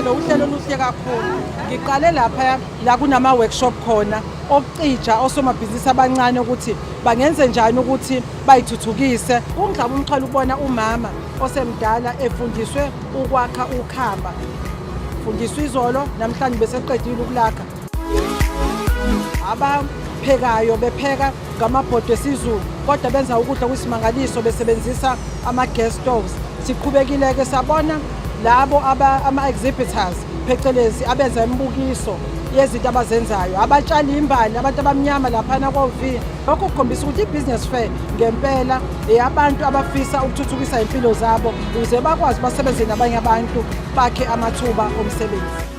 Uhlelo uhlelo oluhle kakhulu. Ngiqale lapha la kunama workshop khona okucija osomabhizinisi abancane ukuthi bangenze njani ukuthi bayithuthukise. Kungihlaba umxhwele ukubona umama osemdala efundiswe ukwakha ukhamba. Fundiswa izolo namhlanje beseqedile ukulakha. Abaphekayo bepheka ngamabhodwe esiZulu kodwa benza ukudla okuyisimangaliso besebenzisa ama-gas stoves. Siqhubekile-ke sabona labo ama-exhibitors phecelezi abenza imibukiso yezinto abazenzayo, abatshala imbali, abantu abamnyama laphana ko-V. Lokho kukhombisa ukuthi i-business fair ngempela eyabantu abafisa ukuthuthukisa impilo zabo ukuze bakwazi basebenze nabanye abantu bakhe amathuba omsebenzi.